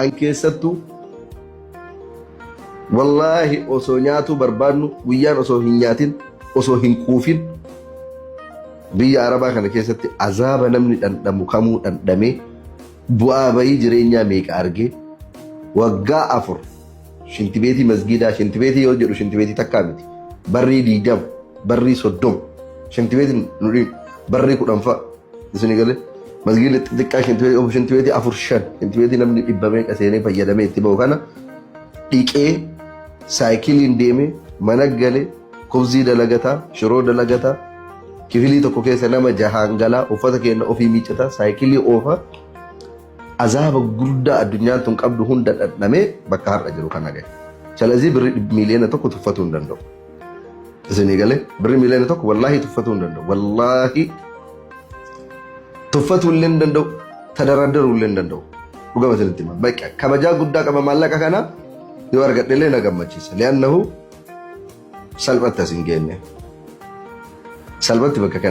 An keessattuu wallaahi osoo nyaatuu barbaannu guyyaan osoo hin nyaatin, osoo hin quufin, biyya arabaa kana keessatti azaaba namni dhandhamu kamuu dhandhamee, bu'aa bayii jireenyaa meeqa argee, waggaa 4 shintibeetii masgiidaa, shintibeetii yoo jedhu shintibeetii takkaa miti, barrii 20, barrii 30 shintibeetiin nu dhiinu, barrii 10 fa'a isin galee, masgiida xixiqqaa shintibeetii ofu, shintibeetii afur shan, shintibeetii namni dhibba meeqa seenee fayyadamee itti ba'u kana dhiqee, saayikiliin deemee mana galee, kubzii dalagataa, shiroo dalagataa, kifilii tokko keessa nama jahaan galaa, uffata keenya ofii miiccataa, saayikilii oofaa, azaaba guddaa addunyaan tun qabdu hunda dhandhamee bakka har'a jiru kana gahe. Salazii birri 1 miiliyoona tuffatuu hin danda'u. Isinii galee, birri 1 miiliyoona wallaahi tuffatuu hin danda'u. Wallaahi tuffatuu illee hin danda'u. Tadaradaruu illee hin danda'u. Dhugama isinitti hima. Bakka kabajaa guddaa qaba. Maallaqa kana yoo argadhe illee na gammachiisa. Li'annahu salphatti as hin geenye. Salphatti bakka kana.